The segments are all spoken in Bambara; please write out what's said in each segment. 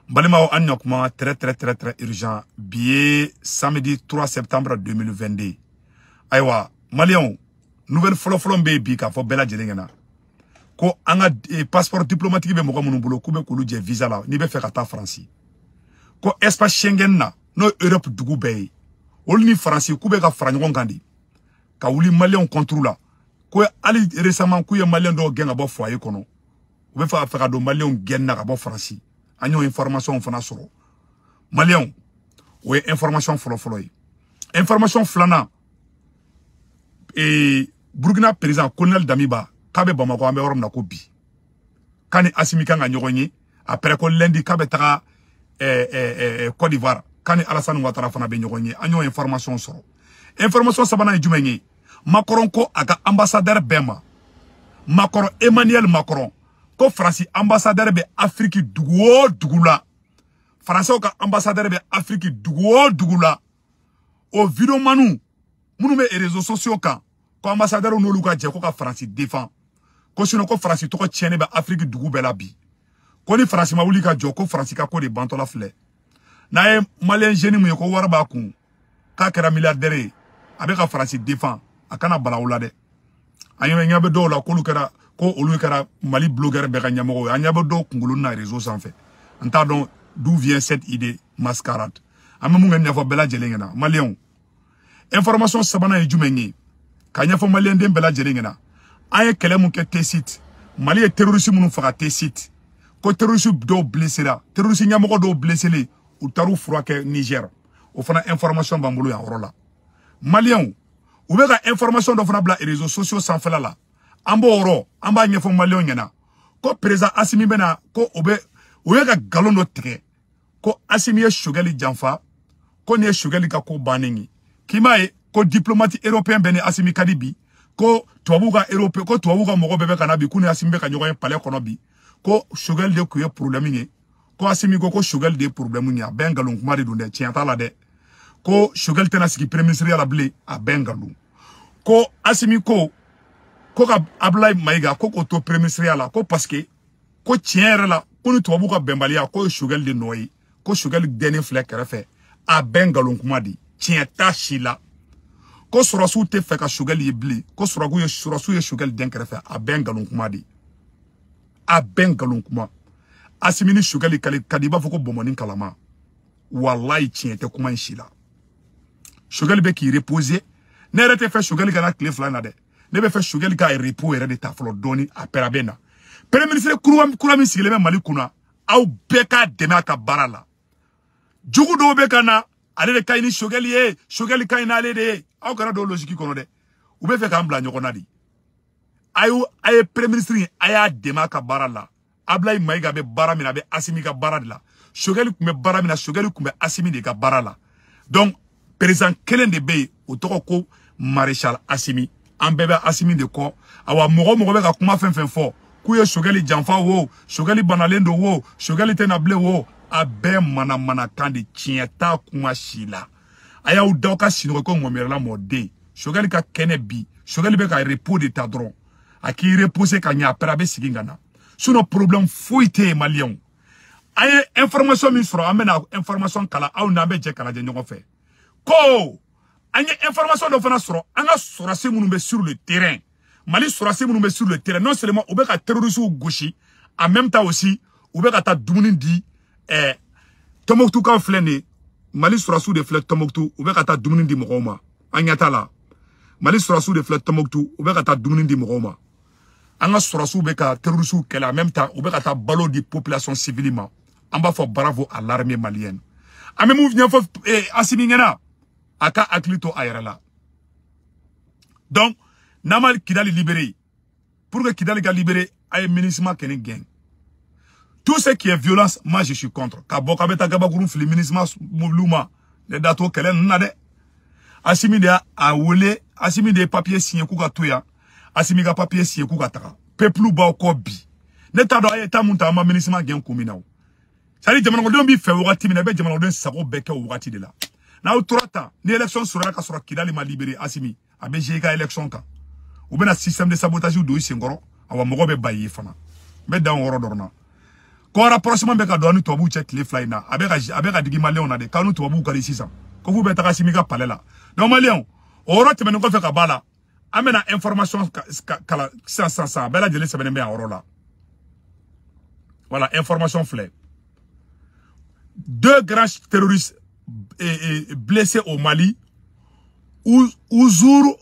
Balimaw, an ɲakuma, très très très très urgent. Bi ye samedi 3 septembre 2022. Ayiwa, maliyɛnw, nouvelle fɔlɔ-fɔlɔ bɛ yen bi k'a fɔ bɛɛ lajɛlen ɲɛna ko an ka passeport diplomatique bɛ mɔgɔ minnu bolo, k'u bɛ k'olu jɛ visa la n'i bɛ fɛ ka taa Faransi. Ko espace Schengen na, n'o ye Europe dugu bɛɛ ye, olu ni Faransi k'u bɛ ka fara ɲɔgɔn kan de ka wuli maliyɛnw contre la. Ko hali récemment k'u ye maliyɛn dɔw gɛn ka bɔ foyer kɔnɔ, u bɛ fɛ ka don maliyɛnw gɛn na ka bɔ Faransi. An y'o information fana sɔrɔ, maliyɛnw. O ye information fɔlɔ-fɔlɔ ye. Information filanan, Burkina président colonel Damiba k'a bɛ Bamakɔ, an bɛ yɔrɔ min na ko bi, k'a ni Asimi kan ka ɲɔgɔn ye. Après, ko lundi k'a bɛ taga Côte d'Ivoire, k'a ni Alassane Ouattara fana bɛ ɲɔgɔn ye. An y'o information sɔrɔ. Information sabanan ye jumɛn ye? Macron ko a ka ambassadeur bɛɛ ma, Macron, Emmanuel Macron, ko Faransi ambassadeur bɛ Afiriki dugu o dugu la, Faransɛw ka ambassadeur bɛ Afiriki dugu o dugu la, o videomaniw minnu bɛ réseaux sociaux kan, ko ambassadeur n'olu ka jɛ ko ka Faransi défend, ko sinon ko Faransi tɔgɔ tiɲɛnen bɛ Afiriki dugu bɛɛ la bi, ko ni Faransi ma wuli ka jɔ, ko Faransi ka ko de bantɔla filɛ. N'a ye maliyɛn jeune mun ye ko wari b'a kun, k'a kɛra milliardaire ye, a bɛ ka Faransi défend, a kana bala o la dɛ. An ɲɛ bɛ dɔw la k'olu kɛra, ko olu kɛra Mali blogueur bɛɛ ka ɲɛmɔgɔ ye. An ɲɛ bɛ dɔw kunkolo na réseau sanfɛ, an t'a dɔn d'où vient cette idée mascarade. An bɛ mun kɛ ɲɛfɔ bɛɛ lajɛlen ɲɛna, maliyɛnw? Information sabanan ye jumɛn ye ka ɲɛfɔ maliyɛnden bɛɛ lajɛlen ɲɛna? An ye kɛlɛ mun kɛ Tessit, Mali ye terroriste minnu faga Tessit, ko terroriste dɔw blessera, terroriste ɲɛmɔgɔ dɔw blesselen, u taar'u furakɛ Niger. O fana information b'an bolo yan yɔrɔ la. Maliyɛnw, u bɛ ka information dɔ fana bila réseaux sociaux sanfɛla la, an b'o yɔrɔ, an b'a ɲɛfɔ maliyɛnw ɲɛna ko président Asimi bɛna, ko o bɛ, u ye ka nkalon dɔ tigɛ ko Asimi ye Choguel janfa, ko nin ye Choguel ka ko bannen ye. K'i m'a ye ko diplomate européen bɛɛ ni Asimi ka di bi, ko tubabuw ka européen, ko tubabuw ka mɔgɔ bɛɛ bɛ ka na bi, k'u ni Asimi bɛ ka ɲɔgɔn ye palais kɔnɔ bi, ko Choguel de tun ye problème ye, ko Asimi ko Choguel de ye problème ye. A bɛɛ nkalon kuma de don dɛ, tiɲɛ t'a la dɛ. Ko Choguel tɛna sigi premier ministre la bilen, a bɛɛ nkalon. Ko Asimi ko ka Ablaye Mayiga ko k'o to premier ministre la, ko parce que ko tiɲɛ yɛrɛ la, ko ni tubabuw ka bɛnbaliya ko ye Choguel de nɔ ye, ko Choguel dɛnnen filɛ kɛrɛfɛ. A bɛɛ nkalon kuma de, tiɲɛ t'a si la. Ko sɔrɔsiw tɛ fɛ ka Choguel ye bilen, ko sɔrɔsiw ye Choguel den kɛrɛfɛ. A bɛɛ nkalon kuma de, a bɛɛ nkalon kuma. Asimi ni Choguel ka di i b'a fɔ ko bɔnbɔnni kalama. Walayi, tiɲɛ tɛ kuma in si la. Choguel bɛ k'i reposer. Ne yɛrɛ tɛ fɛ Choguel ka na tile 2 in na dɛ. Ne bɛ fɛ Choguel ka repos yɛrɛ de ta fɔlɔ dɔɔni. Après, a bɛ na. Premier ministre kura min sigilen bɛ Mali kunna, aw bɛɛ k'a dɛmɛ a ka baara la. Jugu dɔw bɛ ka na, ale de ka ɲi ni Choguel ye, Choguel ka ɲi n'ale de ye. Aw kana don logique kɔnɔ dɛ, u bɛ fɛ k'an bila ɲɔgɔn na de. A ye premier ministre in, a y'a dɛmɛ a ka baara la. Ablaye Mayiga bɛ baara min na, a bɛ Asimi ka baara de la. Choguel tun bɛ baara min na, Choguel tun bɛ Asimi de ka baara la. Donc président kelen de bɛ yen, o tɔgɔ ko maréchal Asimi. An bɛɛ bɛ Asimi de kɔ. Awa, mɔgɔ mɔgɔ bɛ ka kuma fɛn fɛn fɔ k'u ye Choguel janfa wo, Choguel banalen don wo, Choguel tɛna bilen wo, a bɛɛ manamanakan de, tiɲɛ t'a kuma si la. A y'aw da aw ka sinɔgɔ ko ŋɔmiyɛrɛla mɔden. Choguel ka kɛnɛ bi, Choguel bɛ ka repos de ta dɔrɔn, a k'i reposer ka ɲɛ. Après, a bɛ segin ka na. Sinon problème foyi tɛ yen. Maliyɛnw, an ye information min sɔrɔ, an bɛna information kalan, aw n'an bɛ jɛ k'a lajɛ ɲɔgɔn fɛ. Ko an ye information dɔ fana sɔrɔ, an ka sɔrɔsi minnu bɛ sur le terrain, Mali sɔrɔsi minnu bɛ sur le terrain, non seulement u bɛ ka terroristes gosi, en même temps aussi u bɛ ka taa dumuni di. Tɔnbɔkutukaw filɛ nin ye, Mali sɔrɔsiw de filɛ Tɔnbɔkutu, u bɛ ka taa dumuni di mɔgɔw ma. An ɲɛ t'a la, Mali sɔrɔsiw de filɛ Tɔnbɔkutu, u bɛ ka taa dumuni di mɔgɔw ma. An ka sɔrɔsiw bɛ ka terroristes kɛlɛ, en même temps u bɛ ka taa balo di population civile ma. An b'a fɔ bravo à l'armée malienne. An bɛ mun ɲɛfɔ Asimi ɲɛna? A ka hakili to a yɛrɛ la. Donc n'a ma Kidali libéré, pour que Kidali ka libéré, a ye MINUSMA kɛ ni gɛn. Tout ce qui est violence, moi je suis contre. Ka bɔ k'a bɛ taa gabakurun fili MINUSMA mobiliw ma, ne da t'o kɛlɛ ninnu na dɛ. Asimi de y'a wele, Asimi de ye papier signé k'u ka to yan, Asimi ka papier signé k'u ka taga. Peuple b'aw kɔ bi. Ne t'a dɔn a ye taa mun ta, an ma MINUSMA gɛn kun min na o. C'est à dire, jamanadenw b'i fɛ wagati min na, i bɛ jamanaden sago bɛɛ kɛ o wagati de la. N'aw tora tan, ni élection sɔrɔla ka sɔrɔ Kidali ma libéré, Asimi a bɛ jouer i ka élection kan, u bɛna système de sabotage don i senkɔrɔ. Awa, mɔgɔ bɛ ba i ye fana. N bɛ dan o yɔrɔ dɔrɔn na. Ko rapprochement bɛ ka don ni tubabuw cɛ tile fila in na, a bɛ ka digi maliyɛnw na de, k'an ni tubabuw ka di sisan, ko f'u bɛ taga Assimi ka palais la. Donc maliyɛnw, o yɔrɔ tɛmɛnen kɔfɛ ka b'a la, an bɛna information kalan sisan sisan sisan, a bɛɛ lajɛlen sɛbɛnnen bɛ yan yɔrɔ la. Voilà, information filɛ. Deux grands terroristes blessés au Mali, Ouzour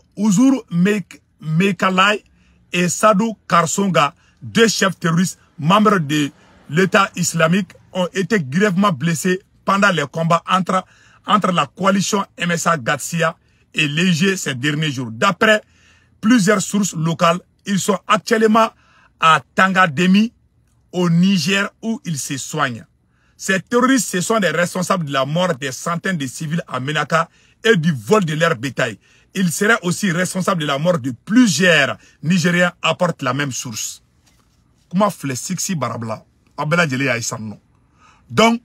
Mekalai et Sadou Karsonga, deux chefs terroristes membres de l'État islamique, ont été grièvement blessés pendant les combats entre la coalition MSA Gatsia et l'EG ces derniers jours. D'après plusieurs sources locales, ils sont actuellement à Tangademi, au Niger, où ils se soignent. Ces terroristes, ce sont des responsables de la mort des centaines de civils à Menaka et du vol de leur bétail. Ils seraient aussi responsables de la mort de plusieurs Nigériens, apporte la même source. Kuma filɛ siksi barabila, aw bɛɛ lajɛlen y'a ye sisan nɔ. Donc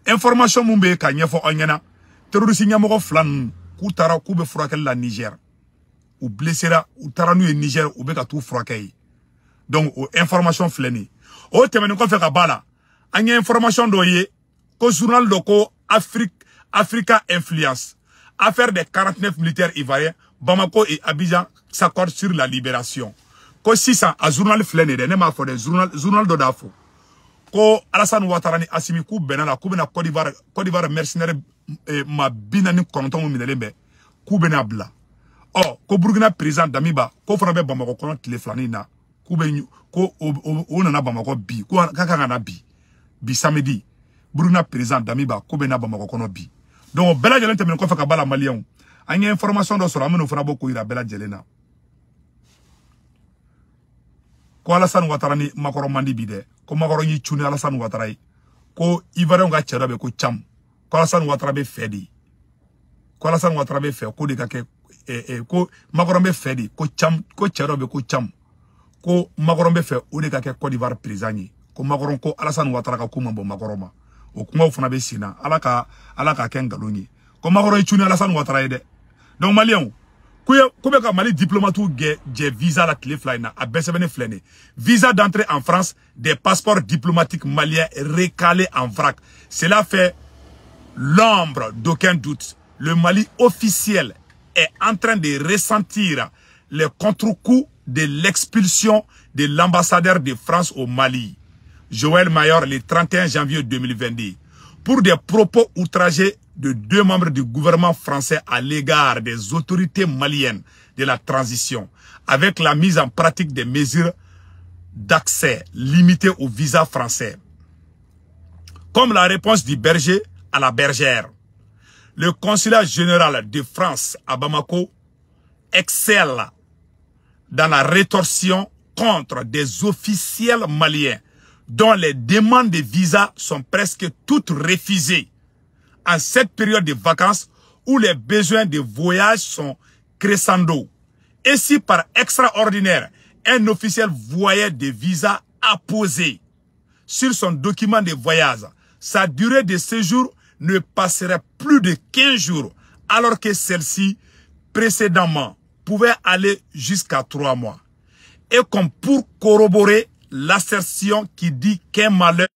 information mun bɛ yen ka ɲɛfɔ aw ɲɛna, terroriste ɲɛmɔgɔ fila ninnu k'u taara k'u bɛ furakɛli la Niger, u blessera, u taara n'u ye Niger, u bɛ ka t'u furakɛ yen. Donc o information filɛ nin ye. O tɛmɛnen kɔfɛ ka b'a la, an ye information dɔ ye ko journal dɔ ko Africa Influence, affaire des 49 militaires ivoiriens, Bamako et Abidjan s'accordent sur la libération. Ko sisan a journal filɛ nin ye dɛ, ne m'a fɔ dɛ, journal dɔ d'a fɔ ko Alassane Ouattara ni Assimi k'u bɛnna la k'u bɛna Côte d'Ivoire mercenaire maa 49 mun minɛlen bɛ, k'u bɛna bila. Ɔ ko Burkina président Damiba k'o fana bɛ Bamakɔ kɔnɔ tile filanin na, k'u bɛ ko o nana Bamakɔ bi, ko k'a kan ka na bi samedi, Burkina président Damiba k'o bɛ na Bamakɔ kɔnɔ bi. Donc bɛɛ lajɛlen tɛmɛnen kɔfɛ ka ba la, maliyɛnw, an ye information dɔ sɔrɔ, an bɛn'o fana bɔ k'o yira bɛɛ lajɛlen na. Ko Alassane Ouattara ni Macron man di bi dɛ, ko Macron y'i cun ni Alassane Ouattara ye, ko Ivoirien ka cɛ dɔ bɛ ko Cham, ko Alassane Ouattara bɛ fɛ de, ko Alassane Ouattara bɛ fɛ ko de ka kɛ, ko Macron bɛ fɛ de, ko Cham, ko cɛ dɔ bɛ ko Cham, ko Macron bɛ fɛ o de ka kɛ Côte d'Ivoire président ye, ko Macron ko Alassane Ouattara ka ko man bɔ Macron ma. O kumaw fana bɛ sen na, Ala ka kɛ nkalon ye, ko Macron y'i cun ni Alassane Ouattara ye dɛ. Donc maliyɛnw, ko bɛ ka Mali diplomatiw jɛ visa la tile fila in na, a bɛɛ sɛbɛnnen filɛ nin ye. Visa d'entrée en France, des passeports diplomatiques maliens recalés en vrac. Cela fait l'ombre d'aucun doute. Le Mali officiel est en train de ressentir les contre-coups de l'expulsion de l'ambassadeur de France au Mali, Joël Mayor, le 31 janvier 2022, pour des propos outragés de deux membres du gouvernement français à l'égard des autorités maliennes de la transition, avec la mise en pratique des mesures d'accès limitées au visa français. Comme la réponse du berger à la bergère, le consulat général de France à Bamako excelle dans la rétorsion contre des officiels maliens dont les demandes de visa sont presque toutes refusées en cette période de vacances où les besoins de voyage sont crescendo. Et si par extraordinaire, un officiel voyait des visas apposés sur son document de voyage, sa durée de séjour ne passerait plus de 15 jours, alors que celle-ci, précédemment, pouvait aller jusqu'à 3 mois. Et comme pour corroborer l'assertion qui dit qu'un malheur,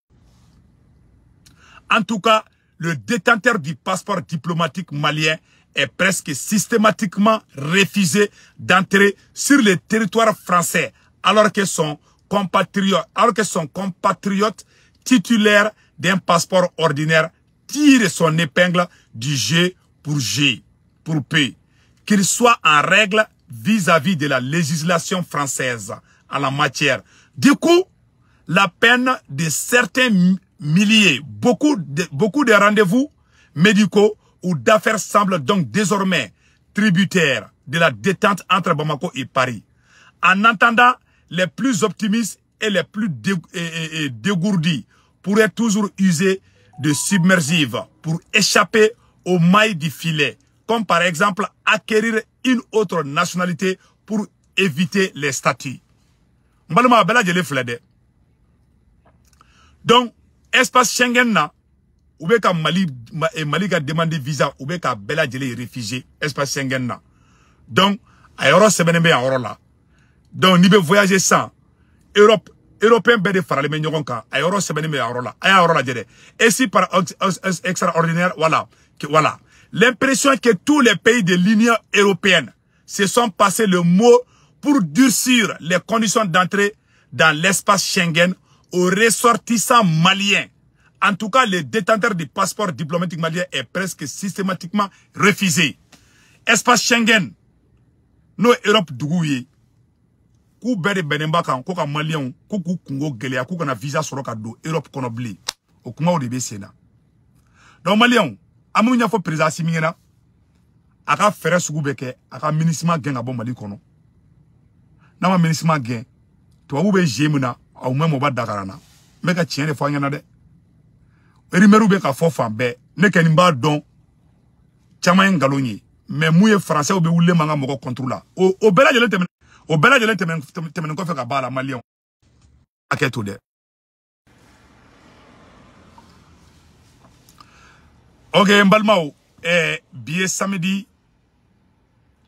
en tout cas, le détenteur du passeport diplomatique malien est presque systématiquement refusé d'entrer sur le territoire français, alors que son compatriote titulaire d'un passeport ordinaire tire son épingle du G pour G, pour P, qu'il soit en règle vis-à-vis de la législation française en la matière. Du coup, la peine de certains milliers, beaucoup de rendez-vous médicaux ou d'affaires semblent donc désormais tributaires de la détente entre Bamako et Paris. En attendant, les plus optimistes et les plus dégourdis pourraient toujours user de submersives pour échapper aux mailles du filet, comme par exemple acquérir une autre nationalité pour éviter les statuts. Donc, espace Schengen na, ou bien Mali ka demande visa, ou bien ka bɛɛ lajɛlen réfugié espace Schengen na. Donc, a yɔrɔ sɛbɛnnen bɛ yan yɔrɔ la. Donc, n'i bɛ voyager sans Europe, Européen bɛɛ de faralen bɛ ɲɔgɔn kan, a yɔrɔ sɛbɛnnen bɛ a yɔrɔ la, a y'a yɔrɔ lajɛ dɛ. Et si par extraordinaire, voilà, voilà. L'impression que tous les pays de l'Union européenne se sont passés le mot pour durcir les conditions d'entrée dans l'espace Schengen aux ressortissants maliens. En tout cas, le détenteur du passeport diplomatique malien est presque systématiquement refusé. Espace Schengen, n'o Europe dugu ye, k'u bɛɛ de bɛnnen ba kan ko ka maliyɛnw ko k'u kungo gɛlɛya k'u kana visa sɔrɔ ka don Europe kɔnɔ bilen. O kumaw de bɛ sen na. Donc maliyɛnw, an b'u ɲɛfɔ président Assimi ɲɛna, a ka fɛɛrɛ sugu bɛ kɛ a ka MINUSMA gɛn ka bɔ Mali kɔnɔ. N'a ma MINUSMA gɛn, tubabu bɛ jeu min na, aw mɛn mɔba dakara na. N bɛ ka tiɲɛ de fɔ an ɲɛna dɛ. Rumeur bɛ ka fɔ fan bɛɛ, ne kɔni b'a dɔn caman ye nkalon ye, mais mun ye français bɛ wuli man ka mɔgɔ contre la. O bɛɛ lajɛlen tɛmɛnen, o bɛɛ lajɛlen tɛmɛnen kɔfɛ ka b'a la maliyɛnw. Hakɛ to dɛ. Ok, n balimaw, bi ye samedi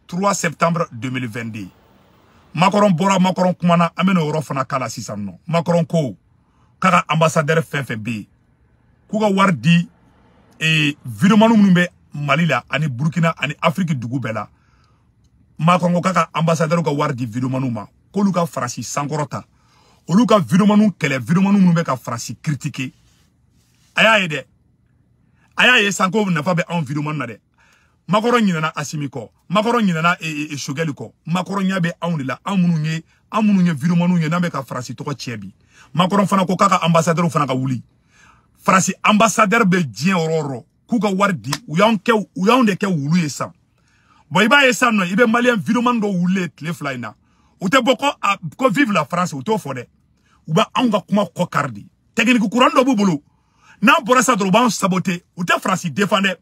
3 septembre 2022. Macron bɔra, Macron kumana, an bɛna o yɔrɔ fana k'a la sisan nɔ. Macron ko k'a ka ambassadeur fɛn fɛn bɛ yen, k'u ka wari di vidéoman minnu bɛ Mali la ani Burkina ani Afrique dugu bɛɛ la. Macron ko k'a ka ambassadeur ka wari di vidéomanw ma, k'olu ka Faransi sankɔrɔta, olu ka vidéomanw kɛlɛ, vidéomanw minnu bɛ ka Faransi critiquer. A y'a ye dɛ, a y'a ye san ko nafa bɛ anw vidéoman na dɛ. Macron ɲinɛna Assimi kɔ, Macron ɲinɛna Choguel kɔ, Macron ɲɛ bɛ anw de la, anw minnu ye vidéomanw ye n'an bɛ ka Faransi tɔgɔ tiɲɛ bi. Macron fana ko k'a ka ambassadeur fana ka wuli. Faransi ambassadeur bɛ diɲɛ yɔrɔ o yɔrɔ, k'u ka wari di, u y'anw de kɛ wulu ye san. Bon, i b'a ye san nɔ, i bɛ maliyɛn vidéoman dɔw wulilen tile fila in na, u tɛ bɔ ko vive la France, u t'o fɔ dɛ. U bɛ anw ka kuma kɔ kari de. Technique kuran dɔ b'u bolo, n'an bɔra sa dɔrɔn u b'an saboter, u tɛ Faransi défend dɛ.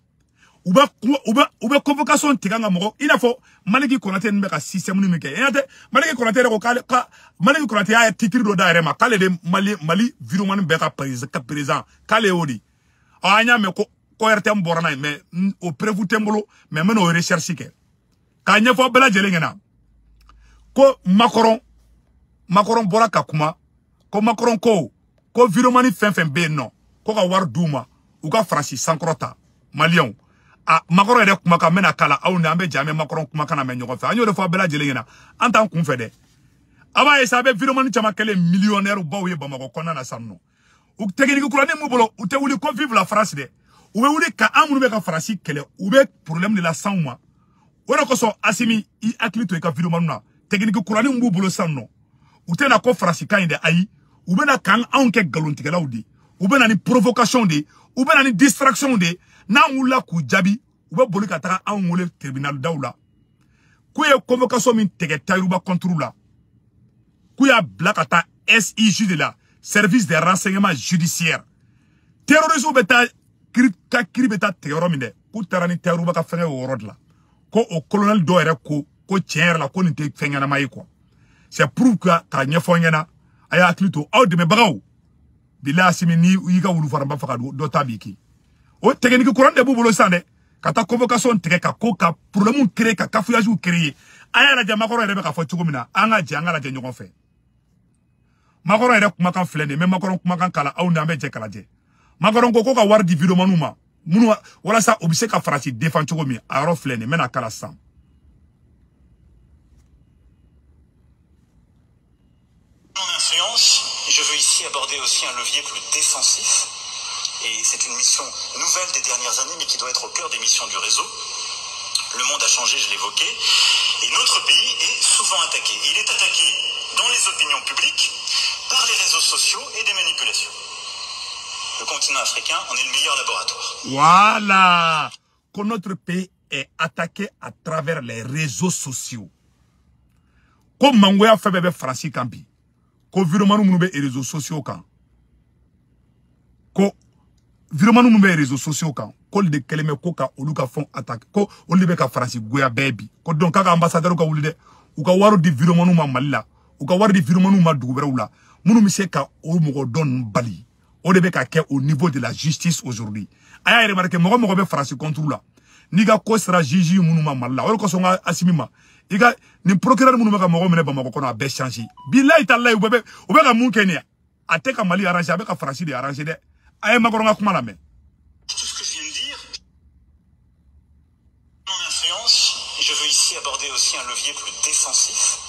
U bɛ convocation tigɛ an ka mɔgɔ, i n'a fɔ Maliki Konate ninnu bɛ ka système min kɛ. I tɛ Maliki Konate yɛrɛ ko k'ale ka Maliki Konate y'a titre dɔ d'a yɛrɛ ma k'ale de Mali vidéoman bɛɛ ka président, k'ale y'o de. Ɔ, an y'a mɛn ko RTM bɔra n'a ye, mais o preuve tɛ n bolo, mais n bɛna o recherche kɛ k'a ɲɛfɔ bɛɛ lajɛlen ɲɛna ko Macron bɔra ka kuma, ko Macron ko vidéoman fɛn fɛn bɛ yen nɔ, ko ka wari d'u ma u ka Faransi sankɔrɔta. Maliyɛnw, a Macron yɛrɛ kumakan n bɛna k'a la, aw ni an bɛ jɛ an bɛ Macron kumakan na mɛn ɲɔgɔn fɛ. An y'o de fɔ bɛɛ lajɛlen ɲɛna, an t'an kun fɛ dɛ. A b'a ye sa, a bɛ vidéoman caman kɛlen millionnaire baw ye Bamakɔ kɔnɔna na sisan nɔ. U technique kuranin m'u bolo, u tɛ wuli ko vive la France dɛ. U bɛ wuli ka an minnu bɛ ka Faransi kɛlɛ, u bɛ problème de las'anw ma. O de kosɔn Assimi, i hakili to i ka vidéoman na. Technique kuranin b'u bolo sisan nɔ. U tɛna ko Faransi ka ɲi dɛ, ayi. U bɛna k'an anw kɛ nkalontigɛlaw de ye. U bɛna ni provocation de ye, u bɛna ni distraction de ye. N'an wulila k'u jaabi, u bɛ boli ka taga anw wele tribunal daw la. K'u ye convocation min tigɛ Tayiruba contre la, k'u y'a bila ka taa SIJ de la, service des renseignements judiciaires. Terroristes bɛ taa ka kiri bɛ taa tigɛ yɔrɔ min dɛ, k'u taara ni Tayiruba ka fɛngɛ o yɔrɔ de la. Ko o colonel dɔw yɛrɛ ko tiɲɛ yɛrɛ la ko nin tɛ fɛn ɲɛnama ye quoi. C'est pour que k'a ɲɛfɔ ɲɛna, a y'a hakili to aw dɛmɛbagaw. Bilahi Assimi, ni y'i ka wulufaranba faga dɔ ta b'i kin. O technique kuran de b'u bolo sisan dɛ, ka taa convocation tigɛ ka ko ka problème créer, ka cafouillage créer. A y'a lajɛ Macron yɛrɛ bɛ k'a fɔ cogo min na, an ka jɛ an ka lajɛ ɲɔgɔn fɛ. Macron yɛrɛ kumakan filɛ nin ye, n bɛ Macron kumakan kala aw ni an bɛ jɛ k'a lajɛ. Macron ko ka wari di vidéomanw ma minnu walasa u bɛ se ka Faransi défend cogo min, a yɔrɔ filɛ nin ye, n bɛna kala sisan. Je veux ici aborder aussi un levier plus défensif, et c'est une mission nouvelle des dernières années, mais qui doit être au cœur des missions du réseau. Le monde a changé, je l'évoquais, et notre pays est souvent attaqué. Il est attaqué dans les opinions publiques, par les réseaux sociaux et des manipulations. Le continent africain en est le meilleur laboratoire. Voilà, que notre pays est attaqué à travers les réseaux sociaux. Comme Mangoya fait bébé Francis Kambi, ko vidéoman minnu bɛ réseaux sociaux kan, ko vidéoman minnu bɛ réseaux sociaux kan, k'olu de kɛlen bɛ ko ka olu ka fɛnw attaque, ko olu de bɛ ka Faransi goya bɛɛ bi. Ko donc k'a ka ambassadeur ka wuli dɛ, u ka wari di vidéomanw ma Mali la, u ka wari di vidéomanw ma dugu wɛrɛw la, minnu bɛ se ka o mɔgɔ dɔn ninnu bali. O de bɛ ka kɛ au niveau de la justice aujourd'hui. A y'a remarqué, mɔgɔ mɔgɔ bɛ Faransi contre la, n'i ka ko sera juge minnu ma Mali la, o de kosɔn n ka Assimi ma, I ka nin procureur minnu bɛ ka mɔgɔw minɛ Bamakɔ kɔnɔ, a bɛɛ changer. Bilayi talayi, u bɛ ka mun kɛ nin ye? A tɛ ka Mali arranger, a bɛ ka Faransi de arranger dɛ. A ye Macron ka kuma lamɛn. Tout ce que je viens de dire, en influence, je veux ici aborder aussi un levier plus défensif.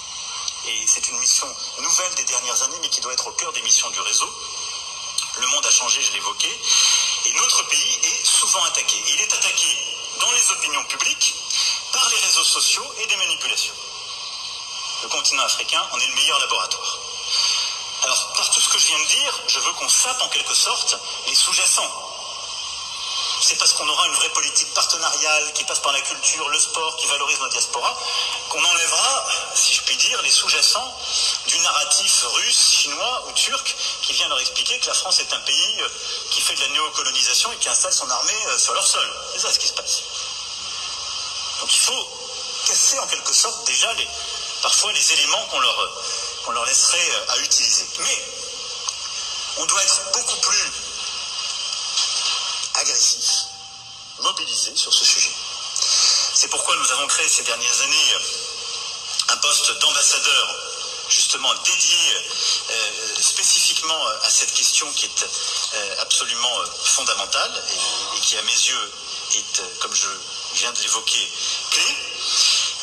Et c'est une mission nouvelle des dernières années, mais qui doit être au cœur des missions du réseau. Le monde a changé, je l'évoquais. Et notre pays est souvent attaqué. Et il est attaqué dans les opinions publiques, par les réseaux sociaux et des manipulations. Le continent africain en est le meilleur laboratoire. Alors, par tout ce que je viens de dire, je veux qu'on sape en quelque sorte les sous-jacents. C'est parce qu'on aura une vraie politique partenariale qui passe par la culture, le sport, qui valorise nos diasporas, qu'on enlèvera, si je puis dire, les sous-jacents du narratif russe, chinois ou turc qui vient leur expliquer que la France est un pays qui fait de la néocolonisation et qui installe son armée sur leur sol. C'est ça ce qui se passe. Donc il faut casser en quelque sorte déjà parfois les éléments qu'on leur laisserait à utiliser. Mais on doit être beaucoup plus agressif, mobilisé sur ce sujet. C'est pourquoi nous avons créé ces dernières années un poste d'ambassadeur justement dédié spécifiquement à cette question qui est absolument fondamentale et qui à mes yeux est, comme je viens de l'évoquer, clé,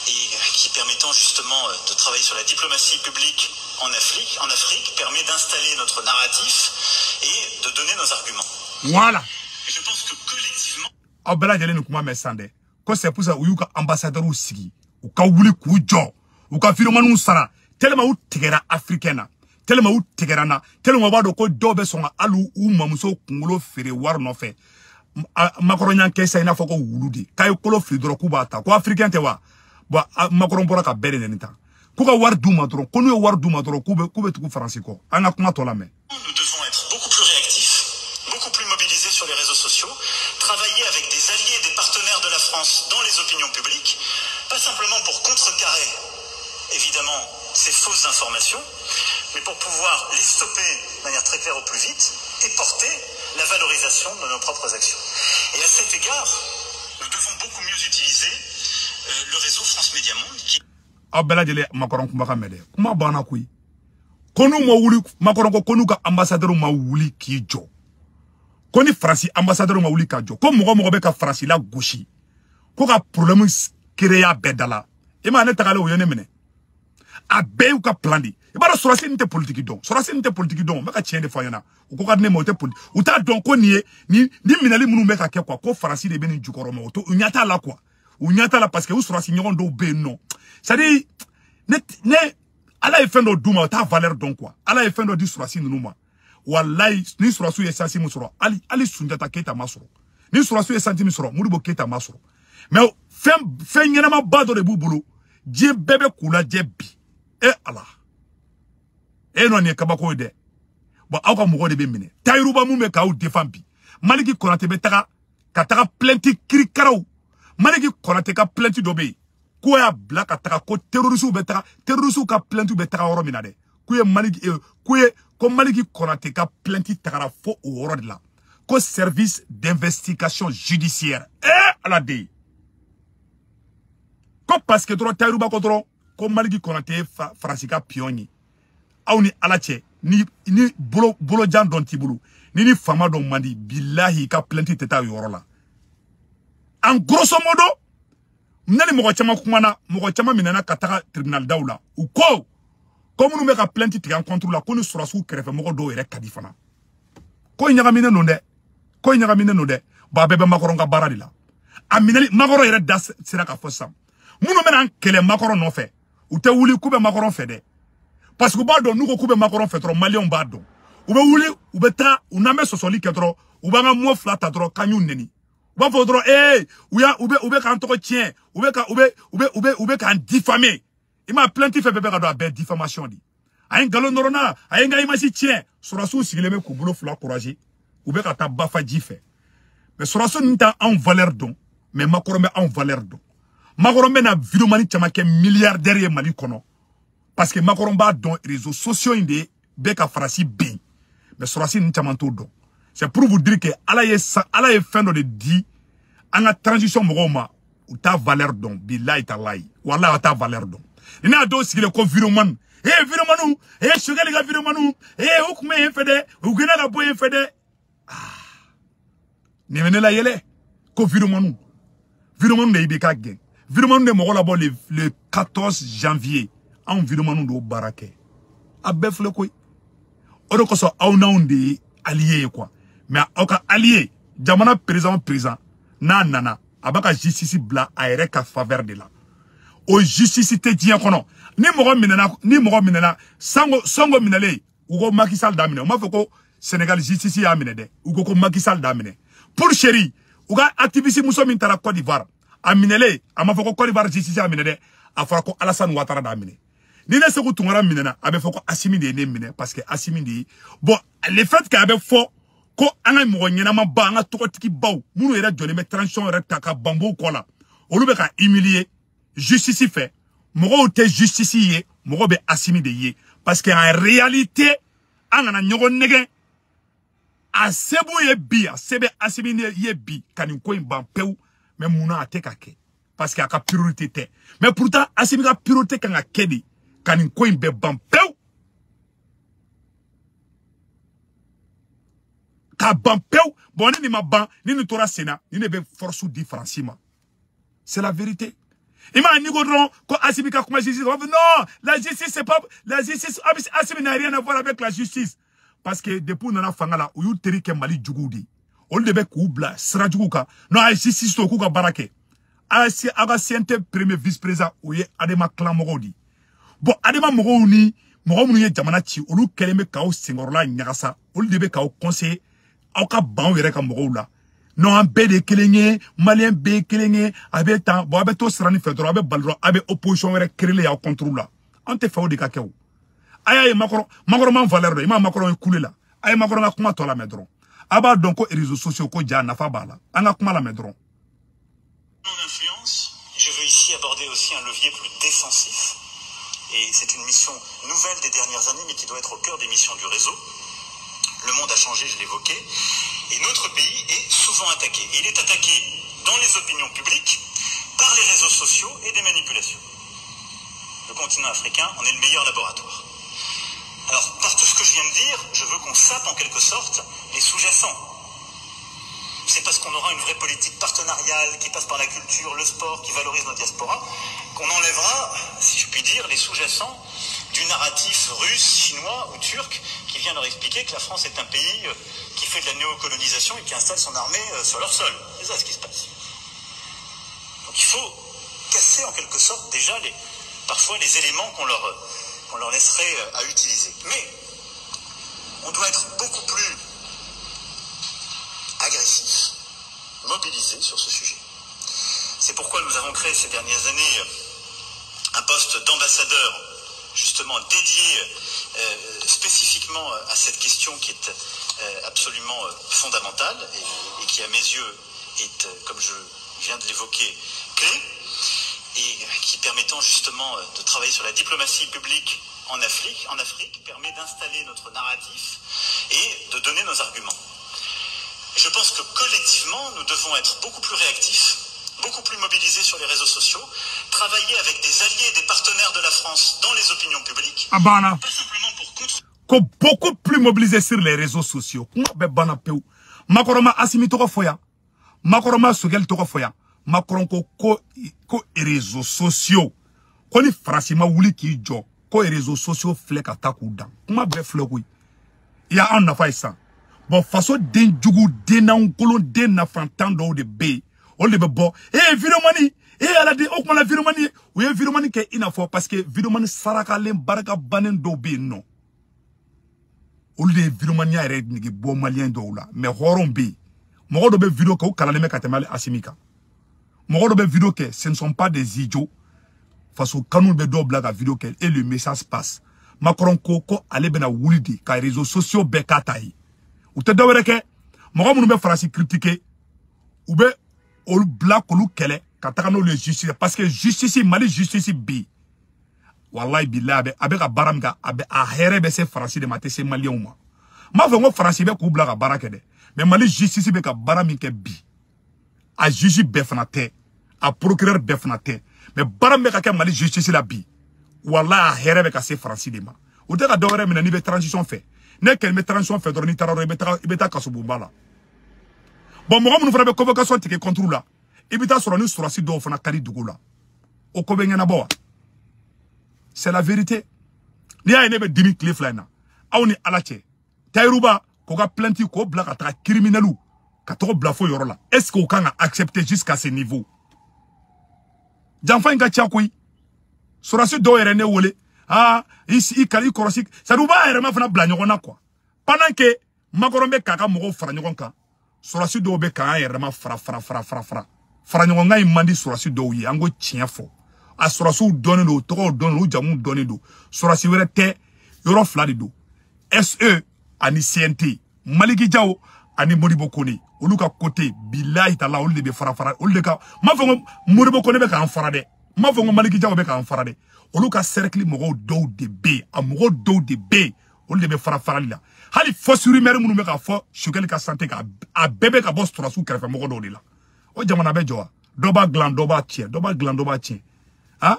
et qui permettant justement de travailler sur la diplomatie publique en Afrique permet d'installer notre narratif et de donner nos arguments. Voilà. Et je pense que collectivement... Aw bɛɛ lajɛlen nin kuma mɛn sisan dɛ, ko c'est pour ça u y'u ka ambassadeur sigi, u ka wuli k'u jɔ, u ka firomaniw sara, tellement u tigɛra africain na, tellement u tigɛra na, tellement u b'a dɔn ko dɔw bɛ sɔn ka hali u mamuso kunkolo feere wari nɔfɛ. Macron y'an kɛ sa i n'a fɔ ko wulu de, k'a ye kolo fili dɔrɔn k'u b'a ta, ko africain tɛ wa? Bon, Macron bɔra ka bɛɛ de nɛni tan, k'u ka wari d'u ma dɔrɔn, ko n'u ye wari d'u ma dɔrɔn k'u bɛ tugu Faransi kɔ. An ka kuma tɔ lamɛn. Nous devons être beaucoup plus réactifs, beaucoup plus mobilisés sur les réseaux sociaux, travailler avec des alliés, des partenaires de la France dans les opinions publiques, pas simplement pour contrecarrer, évidemment, ces fausses informations, mais pour pouvoir les stopper de manière très claire au plus vite et porter la valorisation de nos propres actions. Et à cet égard, nous devons beaucoup mieux utiliser le réseau France Média Monde qui... Aw bɛɛ lajɛlen Macron kumakan mɛn dɛ, kuma banna koyi. Ko n'u ma wuli, Macron ko n'u ka ambassadeur ma wuli k'i jɔ, ko ni Faransi ambassadeur ma wuli ka jɔ, ko mɔgɔ mɔgɔ bɛ ka Faransi la gosi, ko ka problème créer a bɛɛ da la. I ma ne tagalen, o ye ne minɛ. A bɛɛ y'u ka plan de. I b'a dɔn sɔrɔsi nin tɛ politique dɔn, sɔrɔsi nin tɛ politique dɔn. N bɛ ka tiɲɛ de fɔ a ɲɛna. U ko ka di ne ma, o tɛ politique, u t'a dɔn ko nin ye ni minɛli minnu bɛ ka kɛ quoi, ko Faransi de bɛ nin jukɔrɔ ma, o to u ɲɛ t'a la quoi, u ɲɛ t'a la parce que u sɔrɔsi ɲɔgɔn dɔw bɛ yen nɔ. C'est à dire ne Ala ye fɛn dɔ d'u ma, u t'a valeur dɔn quoi. Ala ye fɛn dɔ di sɔrɔsi ninnu ma, walayi ni sɔrɔsiw ye sansi min sɔrɔ, hali Sunjata Keyita ma sɔrɔ. Ni sɔrɔsiw ye santi min sɔrɔ, Modibo Keyita ma sɔrɔ. Mais fɛn ɲɛnamaba dɔ de b'u bolo, diɲɛ bɛɛ bɛ k'u lajɛ bi. E Ala, e nɔ nin ye kabako ye dɛ. Bon, aw ka mɔgɔ de bɛ minɛ. Tayiruba mun bɛ k'aw défend bi, Maliki Konate bɛ taga ka taga plainte kirikaraw. Maliki Konate ka plainte dɔ bɛ yen k'o y'a bila ka taga ko terroriste bɛ taga, terroriste ka plainte bɛ taga yɔrɔ min na dɛ, k'u ye Maliki k'u ye ko Maliki Konate ka plainte tagara fo o yɔrɔ de la, ko service d'investigation judiciaire. Eh Ala de, ko parce que dɔrɔn Tayiruba ko dɔrɔn ko Maliki Konate ye Faransi ka pion ye. Aw ni Ala cɛ, ni bolojan dɔn t'i bolo, ni faama dɔn man di, bilahi i ka plainte tɛ taa o yɔrɔ la. En grosso modo, ne ni mɔgɔ caman kumana, mɔgɔ caman minɛna ka taga tribunal daw la. U ko minnu bɛ ka plainte tigɛ an contre la, ko ni sɔrɔsiw kɛrɛfɛ mɔgɔ dɔw yɛrɛ ka di fana. Ko in ɲagaminen don dɛ, ko in ɲagaminen don dɛ. Bon, a bɛɛ bɛ Macron ka baara de la. A minɛli Macron yɛrɛ da sera ka fɔ sisan. Minnu bɛna an kɛlɛ Macron nɔfɛ, u tɛ wuli k'u bɛ Macron fɛ dɛ. Parce que u b'a dɔn n'u ko k'u bɛ Macron fɛ dɔrɔn, Maliyɛnw b'a dɔn. U bɛ wuli, u bɛ taa, u n'an bɛ sɔsɔli kɛ dɔrɔn, u b'an ka mot fila ta dɔrɔn k'an y'u nɛni. U b'a fɔ dɔrɔn ee u bɛ k'an tɔgɔ tiɲɛ, u bɛ k'an diffamer. I ma plainte fɛn fɛn bɛ ka don, a bɛɛ diffamation de. A ye nkalon dɔrɔn na, a ye n ka image tiɲɛ. Sɔrɔsiw sigilen bɛ k'u bolo fila courage, u bɛ ka taa bafa ji fɛ. Mais sɔrɔsiw ninnu tɛ anw valeur dɔn, mais Macron bɛ anw valeur dɔn. Macron bɛna vidéomani caman kɛ milliardaire ye Mali kɔnɔ. Parce que Macron b'a dɔn réseaux sociaux in de bɛ ka Faransi bin. Mais sɔrɔsi ninnu caman t'o dɔn. C'est pour vous dire que Ala ye fɛn dɔ de di an ka transition mɔgɔw ma, u t'a valeur dɔn, bilahi talahi. Walahi aw t'a valeur dɔn. Ni ne y'a dɔw sigilen ko vidéoman, eh vidéomanu, eh Choguel ka vidéomanu, eh u kun bɛ yen fɛ dɛ, u gɛnna ka bɔ yen fɛ dɛ. Ah, nin bɛ ne la yɛlɛ ko vidéomanu, vidéomanu de IBK gɛn, vidéomanu de mɔgɔ labɔ le 14 janvier, anw vidéomanu de y'o baara kɛ. A bɛɛ filɛ koyi. O de kosɔn aw n'anw de ye allié ye quoi. Mais aw ka allié, jamana président n'a nana, a b'a ka justice bila a yɛrɛ ka faveur de la. O justice tɛ diɲɛ kɔnɔ. Ni mɔgɔ minɛna, Sonko minɛlen, u ko Macky Sall d'a minɛ. U m'a fɔ ko Sénégal justice y'a minɛ dɛ. U ko ko Macky Sall d'a minɛ. Pour chéri, u ka activiste muso min taara Côte d'Ivoire, a minɛlen, a m'a fɔ ko Côte d'Ivoire justice y'a minɛ dɛ. A fɔra ko Alassane Ouattara d'a minɛ. Ni ne Sékou Tounkara minɛna, a bɛ fɔ ko Assimi de ye ne minɛ parce que Assimi de ye. Bon, le fait que a bɛ fɔ ko an ka mɔgɔ ɲɛnama ba, an ka tɔgɔtigi baw minnu yɛrɛ jɔlen bɛ transition yɛrɛ ta ka banbo kɔ la, olu bɛ ka humilier justice fɛ. Mɔgɔw tɛ justice ye, mɔgɔ bɛ Assimi de ye parce que en réalité an kana ɲɔgɔn nɛgɛn. A se b'u ye bi, a se bɛ Assimi ye bi ka nin ko in ban pewu. Mais munna a tɛ ka kɛ? Parce que a ka priorité tɛ. Mais pourtant Assimi ka priorité kan ka kɛ de ka nin ko in bɛɛ ban pewu, ka ban pewu. Bon, ni nin ma ban, ni nin tora sen na, ni ne bɛ force di Faransi ma. C'est la vérité. Il m'a dit ko Assimi ka kuma justice. Non, la justice c'est pas la justice. Assimi n'a rien à voir avec la justice. Parce que depuis nana fanga la, u y'u teri kɛ Mali juguw de ye. Olu de bɛ k'u bila sira jugu kan. Non, a ye justice to k'u ka baara kɛ. A ka CNT premier vice président, o ye Adema clan mɔgɔw de ye. Bon, Adema mɔgɔw ni mɔgɔ minnu ye jamana ci, olu kɛlen bɛ k'aw senkɔrɔla ɲagasa. Olu de bɛ k'aw conseiller aw ka ban aw yɛrɛ ka mɔgɔw la. Non, an bɛɛ de ye kelen ye, malien bɛɛ ye kelen ye, a bɛ tan. Bon, a bɛ to siranin fɛ dɔrɔn, a bɛ bali dɔrɔn, a bɛ opposition wɛrɛ créer aw contre la. An tɛ fɛ o de ka kɛ o. A y'a ye Macron, Macron man valeur dɔn, i m'a Macron ye kule la. A ye Macron ka kuma tɔ lamɛn dɔrɔn. A b'a dɔn ko réseaux sociaux ko ja nafa b'a la. An ka kuma lamɛn dɔrɔn. Mon influence, je veux ici aborder aussi un levier plus défensif. Et c'est une mission nouvelle des dernières années, mais qui doit être au cœur des missions du réseau. Le monde a changé, je l'évoquais, et notre pays est souvent attaqué. Et il est attaqué dans les opinions publiques, par les réseaux sociaux et des manipulations. Le continent africain en est le meilleur laboratoire. Alors, par tout ce que je viens de dire, je veux qu'on sape en quelque sorte les sous-jacents. C'est parce qu'on aura une vraie politique partenariale qui passe par la culture, le sport, qui valorise nos diasporas, qu'on enlèvera, si je puis dire, les sous-jacents du narratif russe, chinois ou turc qui vient leur expliquer que la France est un pays qui fait de la néocolonisation et qui installe son armée sur leur sol. C'est ça ce qui se passe. Donc il faut casser en quelque sorte déjà parfois les éléments qu'on leur laisserait à utiliser. Mais on doit être beaucoup plus agressif, mobilisé sur ce sujet. C'est pourquoi nous avons créé ces dernières années un poste d'ambassadeur justement dédié spécifiquement à cette question qui est absolument fondamentale et qui à mes yeux est, comme je viens de l'évoquer, clé et qui permettant justement de travailler sur la diplomatie publique en Afrique, permet d'installer notre narratif et de donner nos arguments. Je pense que collectivement, nous devons être beaucoup plus réactifs, beaucoup plus mobilisés sur les réseaux sociaux, travailler avec des alliés, des partenaires de la France dans les opinions publiques. Ah bah là. Pas simplement pour contre... Beaucoup plus mobilisés sur les réseaux sociaux. Macron ma Assimi tɔgɔ fɔ yan, Macron ma Choguel tɔgɔ fɔ yan, Macron ko ko réseaux sociaux ko ni Faransi ma wuli k'i jɔ ko réseaux sociaux filɛ ka taa k'u dan. Kuma bɛɛ filɛ koyi. I y'an nafa ye sisan. Bon, faso den jugu, den nankolon, den nafantan dɔw de bɛ yen, olu de bɛ bɔ ee vidéomani, ee ala de o kuma la vidéomani, u ye vidéomani kɛ i n'a fɔ parce que vidéomani sarakalen barika bannen dɔw bɛ yen nɔ, olu de ye vidéomaniya yɛrɛ nege bɔ malien dɔw la. Mais hɔrɔn bɛ yen, mɔgɔ dɔ bɛ vidéo kɛ u kalannen bɛ ka tɛmɛ hali Assimi kan, mɔgɔ dɔ bɛ vidéo kɛ, ce ne sont pas des idiots, faso kanu bɛ dɔw bila ka vidéo kɛ et le message passe. Macron ko ko ale bɛna wuli de ka réseaux sociaux bɛɛ k'a ta ye. U tɛ dɔwɛrɛ kɛ, mɔgɔ minnu bɛ Faransi critiquer, u bɛ olu bila k'olu kɛlɛ ka taga n'olu ye justice, parce que justice, Mali justice bi, wallahi billahi, a bɛ ka baara min kɛ, a bɛ a hɛrɛ bɛ se Faransi de ma, a tɛ se maliyɛnw ma. N m'a fɔ n ko Faransi bɛ k'u bila ka baara kɛ dɛ, mais Mali justice bɛ ka baara min kɛ bi, a juge bɛɛ fana tɛ, a procureur bɛɛ fana tɛ, Mais baara min bɛ ka kɛ Mali justice la bi, walahi, a hɛrɛ bɛ ka se Faransi de ma. U tɛ ka dɔ wɛrɛ minɛ n'i bɛ transition fɛ. Ne kɛlen bɛ transition fɛ dɔrɔn, n'i taara dɔrɔn, i bɛ taa kasobonba la. Bon, mɔgɔ minnu fana bɛ convocation tigɛ contre la, i bɛ taa sɔrɔ ni sɔrɔsi dɔw fana ka di dugu la, o ko bɛ ɲɛnabɔ wa? C'est la vérité. N'i y'a ye ne bɛ dimi tile 2 in na, aw ni Ala cɛ, Tayiruba k'o ka plainte k'o bila ka taga criminel ka tɔgɔ bila fo yɔrɔ la, est ce que o kan ka accepter jusqu'à ce niveau? Janfa in ka ca koyi. Sɔrɔsi dɔw yɛrɛ ne wele, aa, i ka i kɔlɔsi, c'est à dire u b'a yɛrɛma fana bila ɲɔgɔn na quoi. Pendant que Macron bɛ k'a ka mɔgɔw fara ɲɔgɔn kan, sɔrɔsi dɔw bɛ k'an yɛrɛma fara fara fara fara fara fara ɲɔgɔn kan in man di sɔrɔsi dɔw ye. An ko tiɲɛ fɔ, a sɔrɔsiw dɔnnen don, u tɔgɔw dɔnnen don, u jamuw dɔnnen don. Sɔrɔsi wɛrɛ tɛ, yɔrɔ fila de don, SE ani CNT, Maliki Jaw ani Modibo Kone. Olu ka côté, bilahi tala, olu de bɛ fara fara. Olu de ka, n m'a fɔ ko Modibo Kone bɛ k'an fara dɛ, n m'a fɔ ko Maliki Jaw bɛ k'an fara dɛ. Olu ka cercle mɔgɔw dɔw de bɛ yen, a mɔgɔw dɔw de bɛ yen, olu de bɛ fara farali la. Hali fausse rumeur minnu bɛ ka fɔ Choguel ka santé kan, a bɛɛ bɛ ka bɔ sɔrɔsiw kɛrɛfɛ mɔgɔ dɔw de la. O jamana bɛ jɔ wa? Dɔ b'a dilan, dɔ b'a tiɲɛ, dɔ b'a dilan, dɔ b'a tiɲɛ. Ah,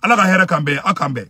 Ala ka hɛrɛ k'an bɛɛ, a k'an bɛn.